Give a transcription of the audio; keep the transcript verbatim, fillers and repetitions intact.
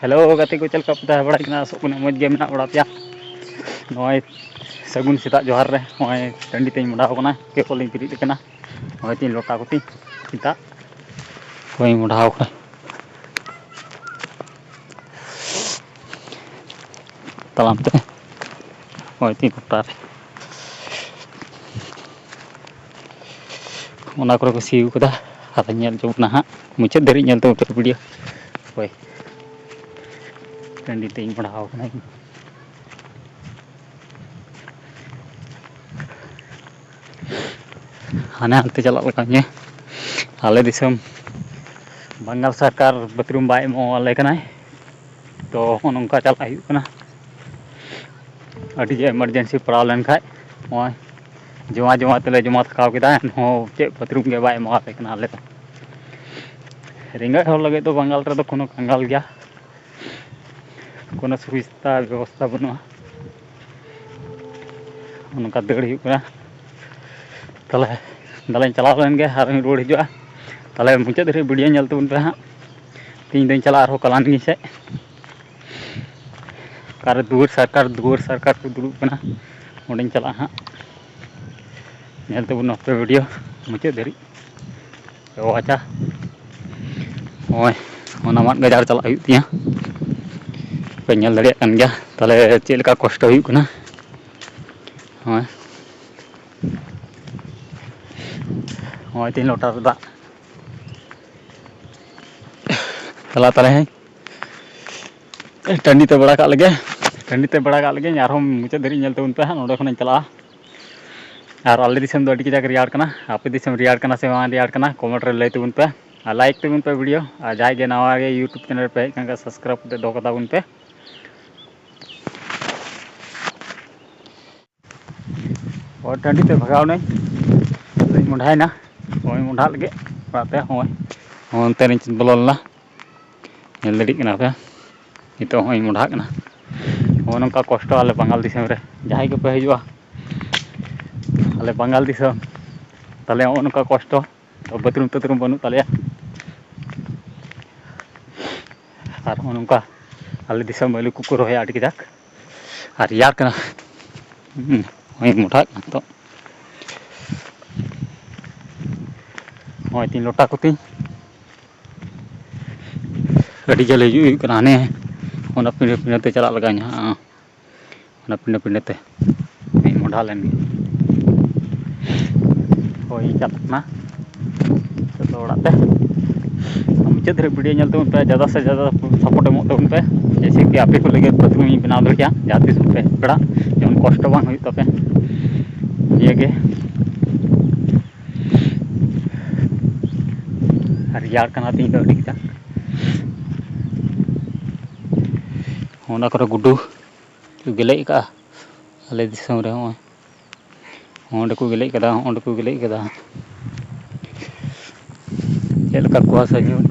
Hello ᱜᱟᱛᱮ ᱠᱚ, ᱪᱮᱫ ᱞᱮᱠᱟ ᱯᱮ ᱛᱟᱦᱮᱸ ᱵᱟᱲᱟᱭ ᱠᱟᱱᱟ? ᱟᱥᱚᱜ ᱠᱟᱱᱟ ᱢᱚᱡᱽ ᱜᱮ ᱢᱮᱱᱟᱜ ᱵᱟᱲᱟ ᱯᱮᱭᱟ᱾ ᱱᱚᱜᱼᱚᱭ ᱥᱟᱹᱜᱩᱱ ᱥᱮᱛᱟᱜ ᱡᱚᱦᱟᱨ ᱨᱮ᱾ ᱱᱚᱜᱼᱚᱭ ᱴᱟᱺᱰᱤ ᱛᱮᱧ ᱢᱚᱰᱟᱣ ᱠᱟᱱᱟ, ᱠᱮᱵᱚᱞᱤᱧ ᱵᱮᱨᱮᱫ ᱟᱠᱟᱱᱟ᱾ ᱱᱚᱜᱼᱚᱭ ᱛᱤᱧ ᱞᱚᱴᱟ ᱠᱚᱛᱤᱧ ᱥᱮᱛᱟᱜ ᱠᱚᱧ ᱢᱚᱰᱟᱣ ᱠᱟᱱᱟ ᱛᱟᱲᱟᱢ ᱛᱮ᱾ ᱱᱚᱜᱼᱚᱭ ᱛᱤᱧ ᱞᱚᱴᱟ ᱨᱮ ᱚᱱᱟ ᱠᱚᱨᱮ ᱠᱚ ᱥᱤ ᱠᱟᱫᱟ᱾ ᱟᱨ ᱧᱮᱞ ᱪᱚ ᱵᱚᱱᱟ ᱦᱟᱸᱜ, ᱢᱩᱪᱟᱹᱫ ᱫᱷᱟᱹᱨᱤᱡ ᱧᱮᱞ ᱛᱟᱵᱚᱱ ᱯᱮ ᱵᱷᱤᱰᱤᱭᱳ᱾ ᱦᱳᱭ, ᱴᱟᱺᱰᱤ ᱛᱮᱧ ᱢᱚᱰᱟᱣ ᱠᱟᱱᱟ᱾ ᱦᱟᱱᱮ ᱦᱟᱱᱛᱮ ᱪᱟᱞᱟᱜ ᱞᱮᱠᱟ ᱜᱮ ᱟᱞᱮ ᱫᱤᱥᱚᱢ᱾ ᱵᱟᱝᱜᱟᱞ ᱥᱚᱨᱠᱟᱨ ᱵᱟᱛᱷᱨᱩᱢ ᱵᱟᱭ ᱮᱢᱚᱜ ᱟᱞᱮ ᱠᱟᱱᱟᱭ, ᱛᱚ ᱱᱚᱜᱼᱚ ᱱᱚᱝᱠᱟ ᱪᱟᱞᱟᱜ ᱦᱩᱭᱩᱜ ᱠᱟᱱᱟ᱾ ᱟᱹᱰᱤ ᱡᱮ ᱮᱢᱟᱨᱡᱮᱱᱥᱤ ᱯᱟᱲᱟᱣ ᱞᱮᱱᱠᱷᱟᱡ ᱱᱚᱜᱼᱚᱭ ᱡᱚᱢᱟ ᱡᱚᱢᱟ ᱛᱮᱞᱮ ᱡᱚᱢᱟ ᱛᱷᱟᱠᱟᱣ ᱠᱮᱫᱟ, ᱮᱱᱦᱚᱸ ᱪᱮᱫ ᱵᱟᱛᱷᱨᱩᱢ ᱜᱮ ᱵᱟᱭ ᱮᱢᱚᱜ ᱟᱞᱮ ᱠᱟᱱᱟ ᱟᱞᱮ ᱫᱚ᱾ ᱨᱮᱸᱜᱮᱡ ᱦᱚᱲ ᱞᱟᱹᱜᱤᱫ ᱫᱚ ᱵᱟᱝᱜᱟᱞ ᱨᱮᱫᱚ ᱠᱳᱱᱳ ᱠᱟᱝᱜᱟᱞ ᱜᱮᱭᱟ, ᱠᱳᱱᱳ ᱥᱩᱵᱤᱫᱷᱟ ᱵᱮᱵᱚᱥᱛᱷᱟ ᱵᱟᱹᱱᱩᱜᱼᱟ᱾ ᱱᱚᱝᱠᱟ ᱫᱟᱹᱲ ᱦᱩᱭᱩᱜ ᱠᱟᱱᱟ᱾ ᱛᱟᱦᱚᱞᱮ ᱫᱟᱞᱮᱧ ᱪᱟᱞᱟᱣ ᱞᱮᱱ ᱜᱮ ᱟᱨ ᱨᱩᱣᱟᱹᱲ ᱦᱤᱡᱩᱜᱼᱟ᱾ ᱛᱟᱦᱚᱞᱮ ᱢᱩᱪᱟᱹᱫ ᱫᱷᱟᱹᱨᱤᱡ ᱵᱷᱤᱰᱤᱭᱳ ᱧᱮᱞ ᱛᱟᱵᱚᱱ ᱯᱮ ᱦᱟᱸᱜ᱾ ᱛᱮᱦᱮᱧ ᱫᱚᱧ ᱪᱟᱞᱟᱜᱼᱟ ᱟᱨᱦᱚᱸ ᱠᱟᱞᱟᱱᱰᱤ ᱥᱮᱫ, ᱚᱠᱟᱨᱮ ᱫᱩᱣᱟᱹᱨ ᱥᱚᱨᱠᱟᱨ, ᱫᱩᱣᱟᱹᱨ ᱥᱚᱨᱠᱟᱨ ᱠᱚ ᱫᱩᱲᱩᱵ ᱠᱟᱱᱟ, ᱚᱸᱰᱮᱧ ᱪᱟᱞᱟᱜᱼᱟ ᱦᱟᱸᱜ᱾ ᱧᱮᱞ ᱛᱟᱵᱚᱱ ᱯᱮ ᱵᱷᱤᱰᱤᱭᱳ ᱢᱩᱪᱟᱹᱫ ᱫᱷᱟᱹᱨᱤᱡ᱾ ᱚ ᱟᱪᱪᱷᱟ, ᱱᱚᱜᱼᱚᱭ ᱚᱱᱟ ᱢᱟᱫ ᱜᱟᱡᱟᱲ ᱪᱟᱞᱟᱜ ᱦᱩᱭᱩᱜ ᱛᱤᱧᱟᱹ᱾ ᱯᱮ ᱧᱮᱞ ᱫᱟᱲᱮᱭᱟᱜ ᱠᱟᱱ ᱜᱮᱭᱟ ᱛᱟᱦᱚᱞᱮ ᱪᱮᱫ ᱞᱮᱠᱟ ᱠᱚᱥᱴᱚ ᱦᱩᱭᱩᱜ ᱠᱟᱱᱟ᱾ ᱱᱚᱜᱼᱚᱭ, ᱱᱚᱜᱼᱚᱭ ᱛᱤᱧ ᱞᱚᱴᱟ ᱨᱮ ᱫᱟᱜ᱾ ᱪᱟᱞᱟᱜ ᱛᱟᱞᱮ ᱦᱮᱸ, ᱴᱟᱺᱰᱤ ᱛᱮ ᱵᱟᱲᱟ ᱠᱟᱜ ᱞᱮᱜᱮ, ᱴᱟᱺᱰᱤ ᱛᱮ ᱵᱟᱲᱟ ᱠᱟᱜ ᱞᱮᱜᱮ᱾ ᱟᱨᱦᱚᱸ ᱢᱩᱪᱟᱹᱫ ᱫᱷᱟᱹᱨᱤᱡ ᱧᱮᱞ ᱛᱟᱵᱚᱱ ᱯᱮ ᱦᱟᱸᱜ, ᱱᱚᱸᱰᱮ ᱠᱷᱚᱱᱤᱧ ᱪᱟᱞᱟᱜᱼᱟ᱾ ᱟᱨ ᱟᱞᱮ ᱫᱤᱥᱚᱢ ᱫᱚ ᱟᱹᱰᱤ ᱠᱟᱡᱟᱠ ᱨᱮᱭᱟᱲ ᱠᱟᱱᱟ᱾ ᱟᱯᱮ ᱫᱤᱥᱚᱢ ᱨᱮᱭᱟᱲ ᱠᱟᱱᱟ ᱥᱮ ᱵᱟᱝ ᱨᱮᱭᱟᱲ ᱠᱟᱱᱟ, ᱠᱚᱢᱮᱱᱴ ᱨᱮ ᱞᱟᱹᱭ ᱛᱟᱵᱚᱱ ᱯᱮ ᱟᱨ ᱞᱟᱭᱤᱠ ᱛᱟᱵᱚᱱ ᱯᱮ ᱵᱷᱤᱰᱤᱭᱳ᱾ ᱟᱨ ᱡᱟᱦᱟᱸᱭ ᱜᱮ ᱱᱟᱣᱟ ᱜᱮ ᱭᱩᱴᱩᱵᱽ ᱪᱮᱱᱮᱞ ᱨᱮ ᱯᱮ ᱦᱮᱡ ᱠᱟᱱ ᱠᱷᱟᱱ ᱥᱟᱵᱥᱠᱨᱟᱭᱤᱵᱽ ᱠᱟᱛᱮ ᱫᱚᱦᱚ ᱠᱟᱛᱟ ᱵᱚᱱ ᱯᱮ᱾ ᱦᱚᱲ ᱴᱟᱺᱰᱤ ᱛᱮ ᱵᱷᱟᱜᱟᱣ ᱱᱟᱹᱧ, ᱟᱫᱚᱧ ᱢᱚᱸᱰᱷᱟᱭᱮᱱᱟ᱾ ᱦᱚᱸᱜᱼᱚᱭ ᱢᱚᱸᱰᱷᱟᱜ ᱞᱟᱹᱜᱤᱫ ᱚᱲᱟᱜ ᱛᱮ, ᱦᱚᱸᱜᱼᱚᱭ ᱦᱚᱸᱜᱼᱚ ᱱᱚᱱᱛᱮ ᱨᱤᱧ ᱵᱚᱞᱚ ᱞᱮᱱᱟ, ᱧᱮᱞ ᱫᱟᱲᱮᱭᱟᱜ ᱠᱟᱱᱟ ᱯᱮ᱾ ᱱᱤᱛᱚᱜ ᱦᱚᱸᱜᱼᱚᱭ ᱢᱚᱸᱰᱷᱟᱜ ᱠᱟᱱᱟ᱾ ᱦᱚᱸᱜᱼᱚ ᱱᱚᱝᱠᱟ ᱠᱚᱥᱴᱚ ᱟᱞᱮ ᱵᱟᱝᱜᱟᱞ ᱫᱤᱥᱚᱢ ᱨᱮ᱾ ᱡᱟᱦᱟᱸᱭ ᱜᱮᱯᱮ ᱦᱤᱡᱩᱜᱼᱟ ᱟᱞᱮ ᱵᱟᱝᱜᱟᱞ ᱫᱤᱥᱚᱢ, ᱛᱟᱦᱞᱮ ᱦᱚᱸᱜᱼᱚ ᱱᱚᱝᱠᱟ ᱠᱚᱥᱴᱚ, ᱵᱟᱛᱷᱨᱩᱢ ᱴᱟᱛᱷᱨᱩᱢ ᱵᱟᱹᱱᱩᱜ ᱛᱟᱞᱮᱭᱟ᱾ ᱟᱨ ᱦᱚᱸᱜᱼᱚ ᱱᱚᱝᱠᱟ ᱟᱞᱮ ᱫᱤᱥᱚᱢ ᱟᱹᱞᱩ ᱠᱚᱠᱚ ᱨᱚᱦᱚᱭᱟ ᱟᱹᱰᱤ ᱠᱟᱡᱟᱠ᱾ ᱟᱨ ᱨᱮᱭᱟᱲ ᱠᱟᱱᱟ᱾ ᱦᱩᱸ, ᱦᱚᱸᱜᱼᱚᱭ ᱢᱚᱴᱟᱜ ᱠᱟᱱᱟ ᱱᱤᱛᱚᱜ᱾ ᱦᱚᱸᱜᱼᱚᱭ ᱛᱤᱧ ᱞᱚᱴᱟ ᱠᱚᱛᱤᱧ᱾ ᱟᱹᱰᱤ ᱡᱷᱟᱹᱞ ᱦᱤᱡᱩᱜ ᱦᱩᱭᱩᱜ ᱠᱟᱱᱟ, ᱦᱟᱱᱮ ᱚᱱᱟ ᱯᱤᱸᱰᱟᱹ ᱯᱤᱸᱰᱟᱹ ᱛᱮ ᱪᱟᱞᱟᱜ ᱞᱟᱜᱟᱣ ᱤᱧᱟᱹ ᱦᱟᱸᱜ᱾ ᱚᱱᱟ ᱯᱤᱸᱰᱟᱹ ᱯᱤᱸᱰᱟᱹ ᱛᱮ ᱢᱤᱫ ᱢᱚᱰᱷᱟ ᱞᱮᱱ ᱜᱮ᱾ ᱦᱳᱭ, ᱪᱟᱞᱟᱜ ᱠᱟᱱᱟ ᱱᱤᱛᱚᱜ ᱫᱚ ᱚᱲᱟᱜ ᱛᱮ᱾ ᱢᱩᱪᱟᱹᱫ ᱫᱷᱟᱹᱨᱤᱡ video ᱧᱮᱞ ᱛᱟᱵᱚᱱ ᱯᱮ, ᱡᱟᱫᱟ ᱥᱮ ᱡᱟᱫᱟ support ᱮᱢᱚᱜ ᱛᱟᱵᱚᱱ ᱯᱮ, ᱡᱮᱭᱥᱮ ᱠᱤ ᱟᱯᱮ ᱠᱚ ᱞᱟᱹᱜᱤᱫ ᱯᱨᱚᱛᱷᱚᱢ ᱤᱧ ᱵᱮᱱᱟᱣ ᱫᱟᱲᱮᱭᱟᱜᱼᱟ, ᱡᱟᱦᱟᱸ ᱛᱤᱥ ᱯᱮ ᱯᱮᱲᱟ ᱡᱮᱢᱚᱱ ᱠᱚᱥᱴᱚ ᱵᱟᱝ ᱦᱩᱭᱩᱜ ᱛᱟᱯᱮ᱾ ᱱᱤᱭᱟᱹ ᱜᱮ᱾ ᱟᱨ ᱨᱮᱭᱟᱲ ᱠᱟᱱᱟ ᱛᱮᱦᱮᱧ ᱫᱚ ᱟᱹᱰᱤ ᱠᱟᱡᱟᱠ᱾ ᱚᱱᱟ ᱠᱚᱨᱮ ᱜᱩᱰᱩ ᱠᱚ ᱜᱮᱞᱮᱡ ᱟᱠᱟᱫᱼᱟ ᱟᱞᱮ ᱫᱤᱥᱚᱢ ᱨᱮ᱾ ᱦᱚᱸᱜᱼᱚᱭ ᱚᱸᱰᱮ ᱠᱚ ᱜᱮᱞᱮᱡ ᱠᱟᱫᱟ, ᱚᱸᱰᱮ ᱠᱚ ᱜᱮᱞᱮᱡ ᱠᱟᱫᱟ᱾ ᱪᱮᱫ ᱞᱮᱠᱟ ᱠᱩᱣᱟᱥᱟ ᱧᱩᱨ